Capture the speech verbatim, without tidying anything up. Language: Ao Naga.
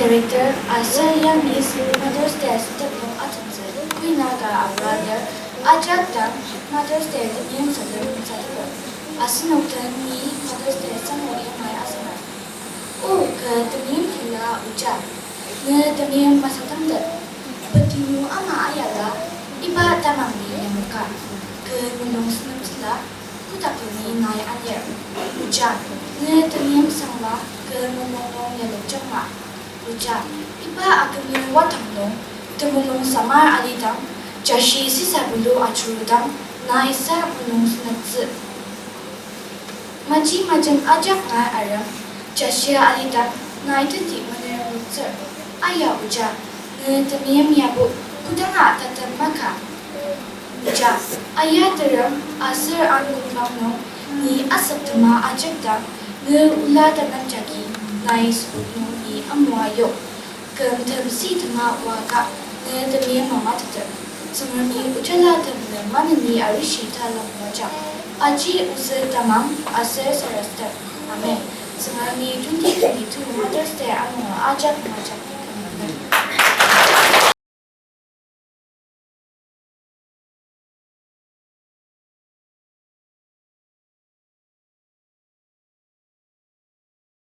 Director aser ya Miss Mother's Day asüngdang nung atentsü, Queen Naga Abraler, ajak dang Mother's Day temeim sadem sateper. Asenok den ni Mother's Day sango yamai asemer. O kü temeim hila oja, ne temeim masatangtet. Petinu ama ayala, iba tamang ni yamoka. Kü mulung seneptsüla, kotak ni nai anir. Oja, ne temeim sangla, kü mulung nung yalokjangma. Oja, iba akümlir wadang nung, temulung samar alidang, jashi sisa pulu ajurudang, nai sa mulung seneptsü. Maji majem ajak nai arem, jashia alidang, nai teti mener rutsür. Aya oja, ne temeim yabo, kodanga tatem maka. Oja, aya terem aser an kongdang nung, ni asüktema ajak dang, ne ola tanem jagi, nai sübok nung ni amua yok. Küm tem si tema oaka, ne temeim mamateter. Tsüngremi ojala tem nem maneni arishi talang moajang. Aji ozü tamang aser sarasadem. Amen. Tsüngremi twenty twenty-two Mother's Day anung ajak moajang.